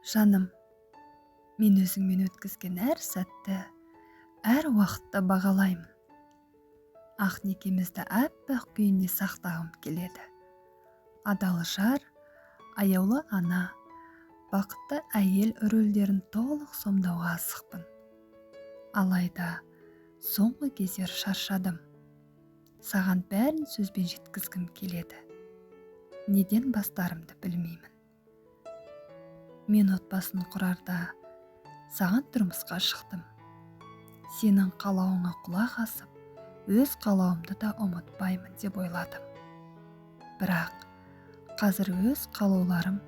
Жаным, мен өзіңмен өткізген әр сәтті, әр уақытты бағалаймын. Ақ некемізді аппақ күйінде сақтағым келеді. Адал жар, аяулы ана, бақытты әйел рөлдерін толық сомдауға асықпын. Алайда соңғы кездері шаршадым. Саған бәрін сөзбен жеткізгім келеді. Неден бастарымды білмеймін. Мен отбасын құрарда саған тұрмысқа шықтым. Сенің қалауыңа құлақ асып, өз қалауымды да ұмытпаймын деп ойладым. Бірақ қазір өз қалауларым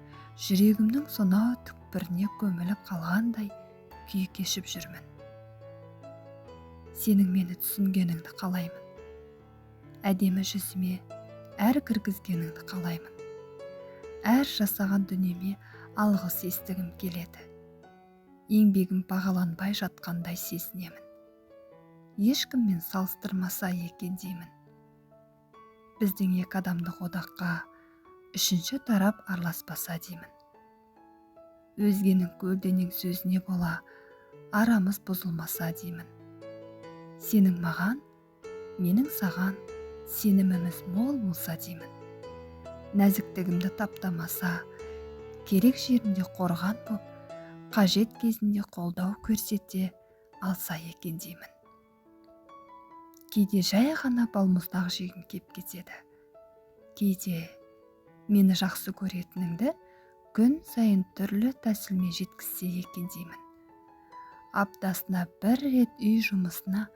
жүрегімнің сонау түкпіріне көміліп қалғандай күй кешіп жүрмін. Сенің мені түсінгеніңді қалаймын. Әдемі жүзіме әр кіргізгеніңді қалаймын. Әр жасаған дүниеме алғыс естігім келеді. Еңбегім бағаланбай жатқандай сезінемін. Ешкіммен салыстырмаса екен деймін. Біздің екі адамдық одаққа үшінші тарап араласпаса деймін. Өзгенің көлденең сөзіне бола арамыз бұзылмаса деймін. Сенің маған, менің саған сеніміміз мол болса деймін. Нәзіктігімді таптамаса, керек жерінде қорған боп, қажет кезінде қолдау көрсете алса екен деймін. Кейде жай ғана балмұздақ жегім кеп кетеді. Кейде мені жақсы көретініңді күн сайын түрлі тәсілмен жеткізсе екен деймін. Аптасына бір рет үй жұмысына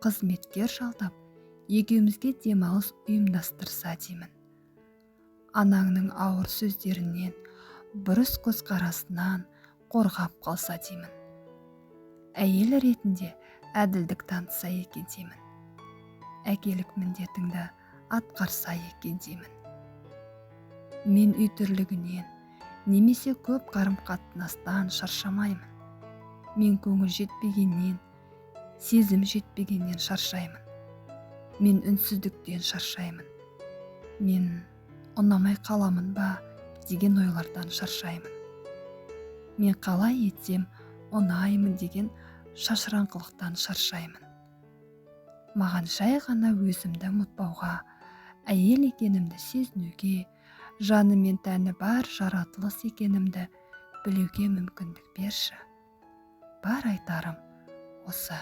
қызметкер жалдап, екеумізге демалыс ұйымдастырса деймін. Анаңның ауыр сөздерінен, бұрыс көзқарасынан қорғап қалса деймін. Әйел ретінде әділдік танытса екен деймін. Әкелік міндетіңді атқарса екен деймін. Мен үй тірлігінен немесе көп қарым-қатынастан шаршамаймын. Мен көңіл жетпегеннен, сезім жетпегеннен шаршаймын. Мен үнсіздіктен шаршаймын. Мен ұнамай қаламын ба деген ойлардан шаршаймын. Мен қалай етсем ұнаймын деген шашыраңқылықтан шаршаймын. Маған жай ғана өзімді ұмытпауға, әйел екенімді сезінуге, жаны мен тәні бар жаратылыс екенімді білуге мүмкіндік берші. Бар айтарым осы.